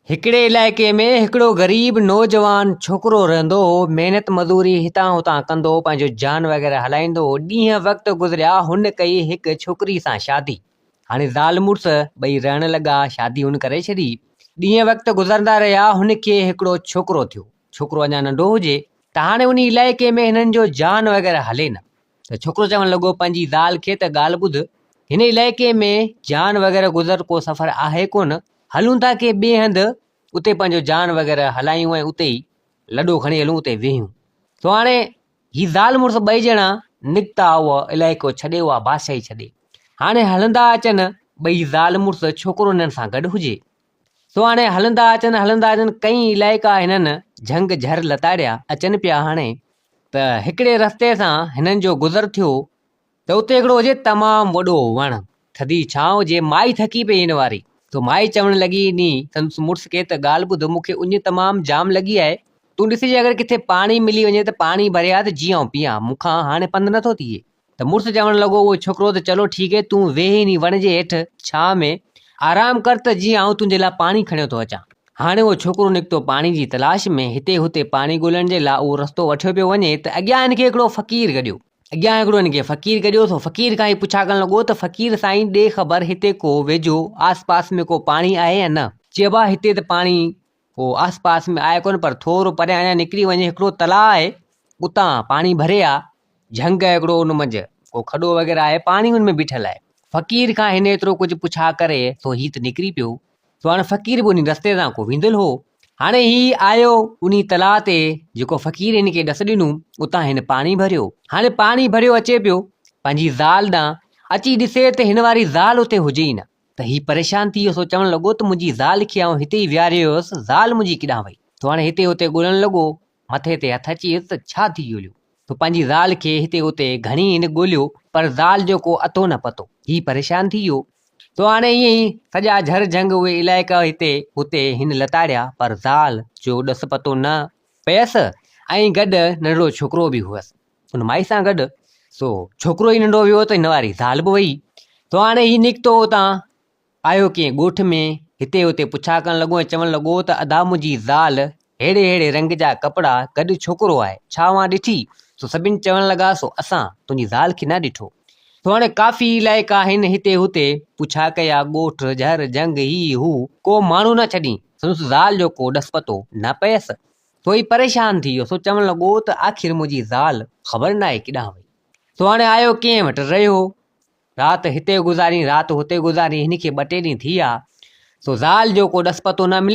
هڪڙي علائقي ۾ هڪڙو غريب نوجوان ڇوڪرو رهندو هو. محنت مزوري هتان هتان ڪندو هو، پنهنجو جان وغيره هلائيندو هو. ڏينهن وقت گذريا، هن ڪئي هڪ ڇوڪري سان شادي. هاڻي زال مڙس ٻئي رهڻ لڳا، شادي هن ڪري ڇڏي. ڏينهن وقت گذرندا رهيا، هن کي هڪڙو ڇوڪرو ٿيو. ڇوڪرو اڃا ننڍو هجي ته هاڻي انهي علائقي ۾ هنن جو جان وغيره هلي نه. ته ڇوڪرو چوڻ لڳو پنهنجي زال کي ته ڳالهه ٻڌ، هن علائقي ۾ جان وغيره گذر ڪو سفر آهي ڪونه، هلون ٿا ڪنهن ٻئي هنڌ، اتي پنهنجو جان وغيره هلايون ۽ اتي ئي لڏو کڻي هلون اتي ويهون. سو هاڻي هي زال مڙس ٻئي ڄڻا نڪتا اهو علائقو ڇڏي اها بادشاهي ڇڏي. هاڻي هلندا اچن ٻئي زال مڙس ڇوڪرو هنن سان گڏ هجي. سو هاڻي هلندا اچن هلندا اچن ڪئين علائقا هنن جهنگ جهر لتاڙيا اچن پيا هاڻي ته هڪڙي رستي سان هنن جو گذر ٿيو ته اتي هڪڙو هجي تمام وڏو وڻ، ٿڌي ڇانو هجي، مائي ٿڪي پئي هن واري، سو مائي چوڻ لڳي ني سندس مڙس کي ته ڳالهه ٻڌ مون کي اڃ تمام جام لڳي آهي، تون ڏسجي اگر ڪٿي پاڻي ملي وڃي ته پاڻي ڀري آ ته جيئن آئون پيئان، مون کان هاڻي پنڌ نٿو ٿئي. ته مڙس چوڻ لڳو اهو ڇوڪرو ته چلو ٺيڪ هي تون ويهه انهي وڻ جي هيٺ ڇانء ۾ آرام ڪر ته جيئن آئون تنهنجي لاء پاڻي کڻيو ٿو اچان. هاڻي اهو ڇوڪرو نڪتو پاڻي جي تلاش ۾ هتي هتي پاڻي ڳولڻ جي لاء اهو رستو وٺيو پيو وڃي ته اڳيان هن کي هڪڙو فقير گڏيو. اڳيان هڪڙو هن کي فقير گڏيو سو فقير کان هي پڇا ڪرڻ لڳو ته فقير سائين ڏي خبر هتي ڪو ويجهو آس پاس ۾ ڪو پاڻي آهي يا نه؟ چي ابا هتي ته پاڻي ڪو آس پاس ۾ آهي ڪونه پر ٿورو پريان اڃا نڪري وڃي هڪڙو تلاء آهي اتان پاڻي ڀري آ جهنگ آهي هڪڙو ان منجهه ڪو کڏو وغيره آهي پاڻي ان ۾ بيٺل آهي فقير کان هن ايترو ڪجهه پڇا ڪري سو هي ته نڪري پيو سو هاڻي فقير به انهي رستي تان ڪو ويندل هو هاڻي هي آيو انهي تلاء تي جيڪو فقير هن کي ڏس ڏنو اتان هن پاڻي ڀريو هاڻي پاڻي ڀريو اچي پيو پنهنجي زال ڏانهن اچي ڏسي ته هن واري زال اتي هجي ئي نه ته هي پريشان ٿي ويو سو چوڻ لڳو ته منهنجي زال کي آئون هتي ئي ويهاريو هيس، زال منهنجي ڪيڏانهن وئي؟ سو هاڻي هتي هتي ڳولڻ لڳو، مٿي تي هٿ اچي ويس ته ڇا ٿي ڳوليو؟ سو پنهنجي زال کي هتي هتي گهڻي هن ڳوليو پر زال جو ڪو اتو نه پتو. هي پريشان ٿي ويو. سو هاڻي ائين ئي سڄا جهر جهنگ اهي علائقا هتي هتي هن لتاڙيا پر زال جو ڏس پتو نه پيس ۽ گڏ ننڍڙو ڇوڪرو به هئس. ان مائي سان گڏ سو ڇوڪرو ئي ننڍو ويو ته هن واري زال به وئي. سو هاڻي هي نڪتو اتان آيو ڪنهن ڳوٺ ۾ هتي هتي پڇا ڪرڻ لڳو ۽ چوڻ لڳو ته ادا منهنجي زال ههڙي ههڙي رنگ جا ڪپڙا گڏ ڇوڪرو آهي ڇا اوهان ڏٺي؟ سو سڀن چوڻ لڳا سو اسان تنهنجي زال کي نه ڏٺو. سو هاڻي ڪافي علائقا هن هتي هتي پڇا ڪيا ڳوٺ جهر جهنگ هي هو ڪو ماڻهو نه ڇڏين سندس زال جو ڪو ڏس پتو نه پيس. سو هي پريشان ٿي ويو، سو چوڻ لڳو ته آخر منهنجي زال خبر ناهي ڪيڏانهن وئي. سو هاڻي آيو ڪنهن وٽ رهيو. رات هتي گذارين، رات هتي گذارين، هن کي ٻه ٽي ڏينهن ٿي ويا، سو زال جو ڪو ڏس پتو نه مليو.